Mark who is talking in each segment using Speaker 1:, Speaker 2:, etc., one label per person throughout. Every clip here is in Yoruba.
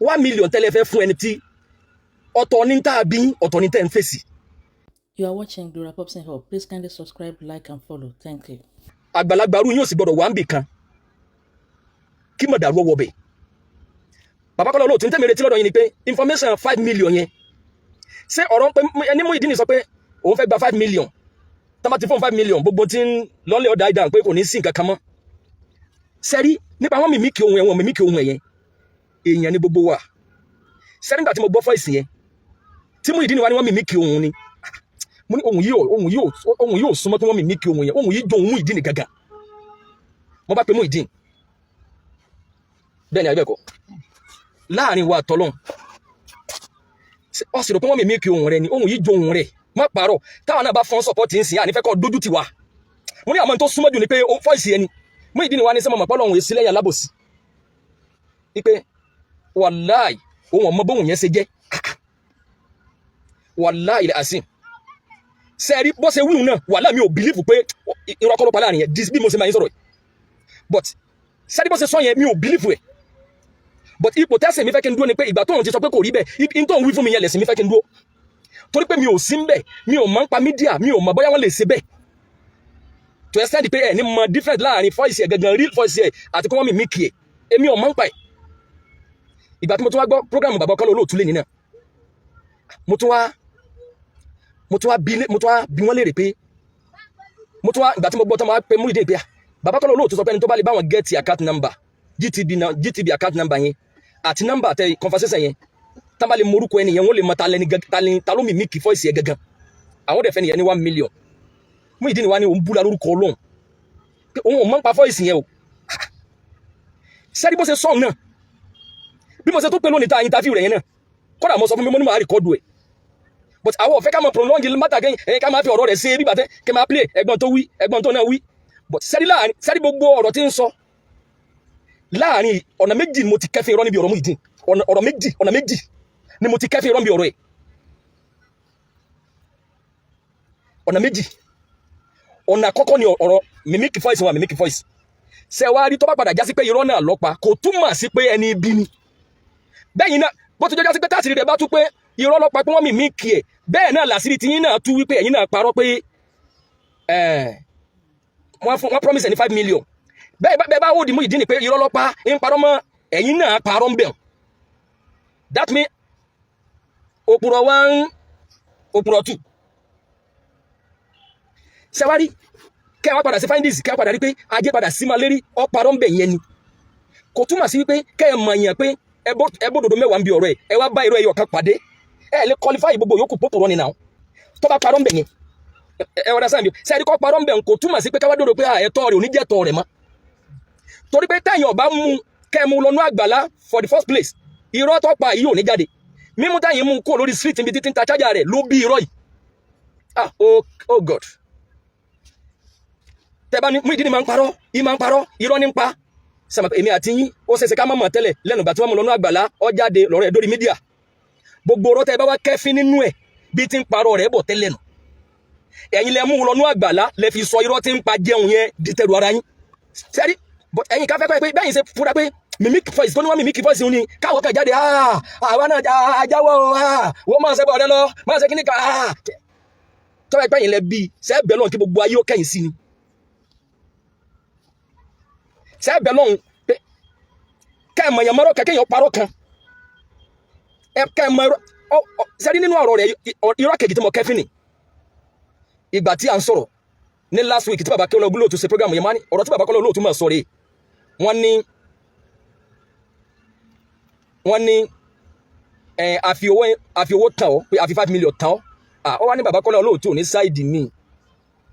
Speaker 1: 1 million tẹ́lẹ̀ fẹ́ fún ẹni tí ọ̀tọ̀ ní tá a bí, ọ̀tọ̀ ní tẹ́ ń fèsì.
Speaker 2: You are watching Gloria Popson Hub. Please kindly subscribe, like, and follow. Thank you.
Speaker 1: Àgbàlagbà arú yóò sì gbọdọ̀ wà ń bì kan kí mọ̀dàrú ọwọ́ bẹ̀. Bàbá Kọ́lá Olóòtú, ní tẹ́mi retí lọ́dọ̀ yín ni pé information 5 million yẹn, ṣé ọ̀rọ̀ pé ẹni Muyideen sọ pé òun fẹ́ gba 5 million, tá bá ti fún 5 million, gbogbo tí ń lọ́lẹ̀ ọ̀dà ìdáhùn pé kò ní sí nǹkan kan mọ́? Sẹ́rí nípa wọn mimic ohun ẹ̀, wọn mimic ohun ẹ̀ yẹn, èèyàn ní gbogbo wa. Sẹ́rí nígbà tí mo gbọ́ voice yẹn tí Muyideen wá ní wọ́n mimic ohun ni, mo ní ohun yìí ò súnmọ́ tí wọ́n mimic ohun yẹn. Ohun yìí jọ ohun Muyideen gangan. Mo bá pe Muyideen, bẹ́ẹ̀ ni àbẹ́ẹ̀kọ́? Láàrin wa àtọ́lọ́hún, ọ sì rò pé wọ́n mimic ohun rẹ ni? Ohun yìí jọ ohun rẹ, má parọ́. Táwọn náà bá fọ́n support ń sìn, ànífẹ́ kọ́ dójú ti wa. Mo ní àmọ́ tó súnmọ́ jù ni pé voice yẹn ni. Muyideen wa ní sẹ́mọ̀ mọ̀ pọ́lọ́hún èsì lẹ́yìn alábòsí wípé wàláì, òun ọmọ bóun yẹn ṣe jẹ́, wàláì ilẹ̀ asim. Sẹ́ẹ̀rí bó ṣe wíwùn náà, wàláì, mi ò believe pé irọ́ kọ́ ló pa láàrin yẹn bí mo ṣe máa ń sọ̀rọ̀ yìí. But sẹ́ẹ̀rí bó ṣe sọ yẹn, mi ò believe ẹ̀. But ipò tẹ́sẹ̀ mi fẹ́ kí n dúró ni pé ìgbà tóun ti sọ pé kò rí bẹ́ẹ̀, in tóun wí fún mi yẹn lẹ̀sìn mi fẹ́ kí n dúró, torí pé mi ò sí ń bẹ̀, mi ò mọ̀ ń pa media, mi ò mọ̀ bóyá wọ́n lè ṣe bẹ́ẹ̀ to extent pé ẹ̀ ní mọ different láàrin voice ẹ̀ gangan, real voice ẹ̀, àti kí wọ́n mimic ẹ̀. Èmi ò mọ̀ ń pa ẹ̀. Ìgbà tí mo tún wá gbọ́ program bàbá Kọ́lá Olóòtú lé ní náà, mo tún wá bí wọ́n léèrè pé mo tún wá, ìgbà tí mo gbọ́ tán, máa pe Muyideen pé bàbá Kọ́lá Olóòtú sọ pé ẹni tó bá lè bá wọn get account number GTB na, GTB account number yẹn àti number tẹ conversation yẹn, tá bá lè morúkọ ẹni yẹn, wọ́n lè mọ ta lẹni ta lẹni ta ló mimic voice yẹn gangan, àwọn dẹ̀ fẹ́ nìyẹn ní 1 million. Muyideen wa ní òun búra lórúkọ Ọlọ́run pé òun ò mọ̀ ń pa voice yẹn o. Sẹ́rí bó ṣe sọ̀n náà, bí mo ṣe tó pé lónìí tá a interview rẹ̀ yẹn náà, kódà mo sọ fún mi, mo ní màá record ẹ̀, but àwọn ò fẹ́ ká máa prolong matter kẹ́yìn ẹ̀yìn, ká máa fi ọ̀rọ̀ rẹ̀ ṣe bí bàtẹ́ kẹ́ máa play ẹ̀gbọ́n tó wí, ẹ̀gbọ́n tó náà wí. But sẹ́rí láàrin, sẹ́rí gbogbo ọ̀rọ̀ tí ń sọ láàrin, ọ̀nà méjì ni mo ti kẹ́fìn irọ́ níbi ọ̀rọ̀ Muyideen. Ọ̀rọ̀ méjì, ọ̀nà méjì ni mo ti kẹ́fìn irọ́ níbi ọ̀rọ̀ ẹ̀. Ọ̀nà méjì. Ọ̀nà àkọ́kọ́ ni ọ̀rọ̀ mimic voice wa. Mimic voice, ṣe wá rí, tó bá padà jásí pé irọ́ náà lọ́pa, kò túmọ̀ sí pé ẹni ibi ni. Bẹ́yìn náà, bó ti jọ jásí pé táàsìrì rẹ̀ bá tú pé irọ́ lọ́pa, pé wọ́n mimic ẹ̀, bẹ́ẹ̀ náà làṣírí tiyín náà tú wípé ẹ̀yin náà parọ́ pé wọ́n promise ẹ̀ ní 5 million. Bẹ́ẹ̀ bá ó di Muyideen ni pé irọ́ lọ́pa ń parọ́ mọ́, ẹ̀yin náà parọ́ ń bẹ̀. That mean òpùrọ̀ one, òpùrọ̀ two. Ṣẹwárí kẹ́ ẹ wá padà sí findings, kẹ́ ẹ padà rí pé ajé padà sí máa lérí ọ̀parọ́ ń bẹ̀ yẹn ni. Kò túmọ̀ sí wípé kẹ́ ẹ mọ̀ yẹn pé ẹ bódodo mẹ́wàá ń bi ọ̀rọ̀ ẹ̀, ẹ wá bá irọ́ ẹyọ kan pàdé, ẹ lè qualify gbogbo yòókù pópòrọ́ ni náà. Tó bá parọ́ ń bẹ̀ yẹn, ẹ wọ́n dá sáà mi, sẹ́ẹ̀rí kọ́ parọ́ ń bẹ̀, kò túmọ̀ sí pé káwá dòdò pé ẹ̀tọ́ rẹ̀ ò ní jẹ́ tọ́ rẹ̀ mọ́, torí pé tẹ̀yìn ọ̀bá mú kẹ́ ẹ mú lọ́nú àgbàlá for the first place, irọ́ tó pa yìí ò ní jáde. Mímú tẹ̀yìn mú kó lórí street níbi títí ń ta chájà rẹ̀ ló bí irọ́ yìí. Ah, oh, oh God! Tẹ́ bá ní Muyideen máa ń parọ́, yìí máa ń parọ́, irọ́ ní ń pa sàmà. Èmi àti yín, ó ṣeéṣe ká má mọ̀ tẹ́lẹ̀. Lẹ́nu ìgbà tí wọ́n mú lọ́nú àgbàlá, ó jáde lọ́rọ̀ ẹ̀ dórí media. Gbogbo ọ̀rọ̀ tẹ́ bá wá kẹ́fín nínú ẹ̀ bí ti ń parọ́ rẹ̀ bọ̀ tẹ́lẹ̀ nù, ẹ̀yin lẹ mú lọ́nú àgbàlá, lẹ fi sọ irọ́ tí ń pa jẹun yẹn di tẹ̀rù ara yín. Sẹ́rí, but ẹ̀yin ká fẹ́ pé bẹ́yìn ṣe fúra pé mimic voice tó ní wọ́n mimic voice ni, káwọ́ kan jáde, àwa náà ajáwọ́, wọ́n máa ṣe bọ̀ ọ̀rẹ́ lọ máa ṣe kíní kan tọ́wọ́ ẹgbẹ́ yìí lẹ bí sẹ́ẹ̀bẹ̀ lọ́n kí gbogbo ayé ó kẹ́yìn sí ni. Sẹ́ẹ̀bẹ̀ lọ́n pé kẹ́ ẹ̀ mọ̀ yẹn mọ́rọ́ kẹ́kẹ́ yẹn parọ́ kan kẹ́ ẹ̀ mọ̀ sẹ́rí nínú ọ̀rọ̀ rẹ̀. Irọ́ kejì tí mo kẹ́fín ni ìgbà tí à ń sọ̀rọ̀ ní last week tí bàbá Kọ́lá Olóòtú ṣe program yẹn, máa ní ọ̀rọ̀ tí bàbá Kọ́lá Olóòtú máa sọ rèé. Wọ́n ní ẹ àfi owó tàn ọ́ pé àfi 5 million tàn ọ́. Ó wá ní bàbá Kọ́lá Olóòtú ò ní side mi.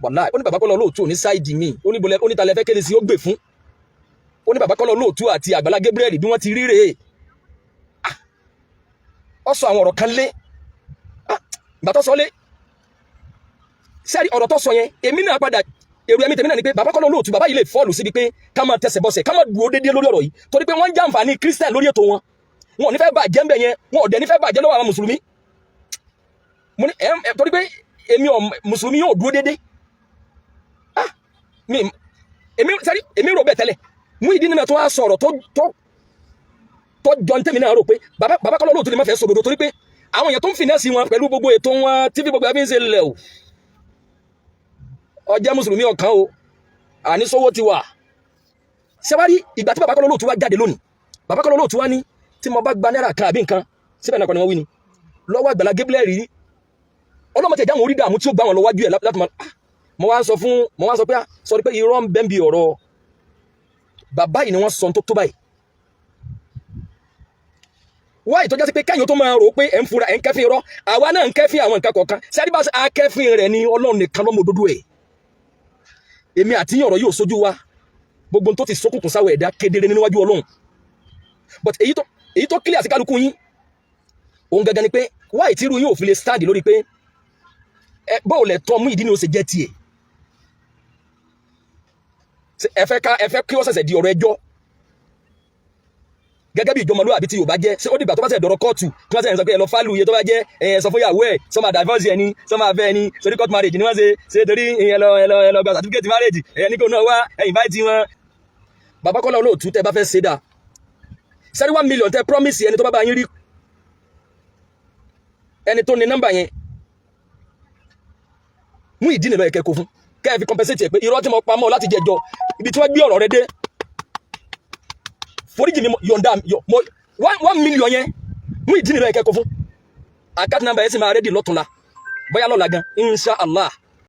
Speaker 1: Wàláì, ó ní bàbá Kọ́lá Olóòtú ò ní side mi. Ó ní bolẹ̀, ó ní talẹ̀ fẹ́ kéde sí ó gbè fún. Ó ní bàbá Kọ́lá Olóòtú àti Àgbàlá Gabriel bí wọ́n ti rí rèé. Ó sọ àwọn ọ̀rọ̀ kan lé ìgbà tó sọ lé. Sẹ́rí ọ̀rọ̀ tó sọ yẹn, èmi náà padà èrò ẹ̀mí tèmi náà ni pé bàbá Kọ́lá Olóòtú, bàbá yìí lè fall síbi pé ká máa tẹsẹ̀ bọ́sẹ̀, ká máa dúró déédéé lórí ọ̀rọ̀ yìí, torí pé wọ́n ń jàǹfààní Christian lórí ètò wọn. Wọn ò ní fẹ́ bàjẹ́ ńbẹ̀ yẹn, wọn ò dẹ̀ ní fẹ́ bàjẹ́ lọ́wọ́ àwọn mùsùlùmí. Mo ní ẹ torí pé èmi ò mùsùlùmí yóò dúró déédéé. Ah, mi èmi sẹ́rí, èmi rò bẹ́ẹ̀ tẹ́lẹ̀. Muyideen náà tó wá sọ̀rọ̀ tó Tọ́jọ́ ní tèmi náà rò pé bàbá Kọ́lá Olóòtú lè má fẹ́ sòdodo, torí pé àwọn èèyàn tó ń finance wọn pẹ̀lú gbogbo ètò wọn tí fi gbogbo ẹbí ń ṣe lẹ̀ o. Ọjẹ́ mùsùlùmí ọ̀kan o, àní sówó ti wà. Ṣẹ́wárí ìgbà tí bàbá Kọ́lá Olóòtú wá jáde lónìí, bàbá Kọ́lá Olóòtú wá ní tí mo bá gba náírà kan àbí nǹkan síbẹ̀ náà kọ́ ni wọ́n wí ni lọ́wọ́ Àgbàlá Gabriel rí ọlọ́mọ tẹ̀ jáwọn orí dààmú tí ó gbà wọn lọ wájú ẹ̀ láti máa. Mo wá ń sọ pé sọ pé irọ́ ń bẹ́ ń bi ọ̀rọ̀ bàbá yìí ni wọ́n sọ tó báyìí wá ìtọ́já sí pé káyọ̀ tó máa rò ó pé ẹ̀ ń fura, ẹ̀ ń kẹ́fín irọ́. Àwa náà ń kẹ́fín àwọn nǹkan kọ̀ọ̀kan sẹ́rí bá akẹ́fín rẹ̀ ni. Ọlọ́run nìkan ló mọ òdodo ẹ̀. Èmi àti yín, ọ̀rọ̀ yóò sójú wa. Gbogbo tó ti sókùnkùn sáwọ̀ ẹ̀dá kedere níwájú Ọlọ́run. But èyí tó clear sí kálukú yín òun gangan ni pé wá ìtírú yín ò fi lè stand lórí pé ẹ bóò lẹ̀ tọ́ mú ìdí ni ó ṣe jẹ́ tiẹ̀. Ẹ fẹ́ kí ó ṣẹ̀ṣẹ̀ di ọ̀rọ̀ ẹjọ́ gẹ́gẹ́ bí ìjọmọlúwàbí tí Yorùbá jẹ́? Ṣé ó dìgbà tó bá ṣe dọ̀rọ̀ kóòtù tí wọ́n ṣe ń sọ pé ẹ lọ fálù iye tó bá jẹ́, ẹ sọ fún ìyàwó ẹ, sọ máa divorce ẹni, sọ máa fẹ́ ẹni, sórí court marriage ni wọ́n ṣe ṣe, torí ẹ lọ gba certificate marriage, ẹ ní kó náà wá ẹ invite wọn. Bàbá Kọ́lá Olóòtú, tẹ bá fẹ́ ṣe dáa sẹ́rí, 1 million tẹ promise ẹni tó bá bá yín rí ẹni tó ní nọ́mbà yẹn, mú ìdí nìlọ ẹ̀kẹ́ kó fún kẹ́ ẹ fi compensate ẹ̀ pé irọ́ tí mo pa mọ́ láti jẹjọ ibi tí wọ́n gbé ọ̀rọ̀ rẹ dé, foríjì mi, yọ̀ǹda mo 1 million yẹn, mú ìdí nìlọ ẹ̀kẹ́ kó fún. Account number yẹn sì máa ready lọ́túnla, bóyá lọ́la gan, insha Allah.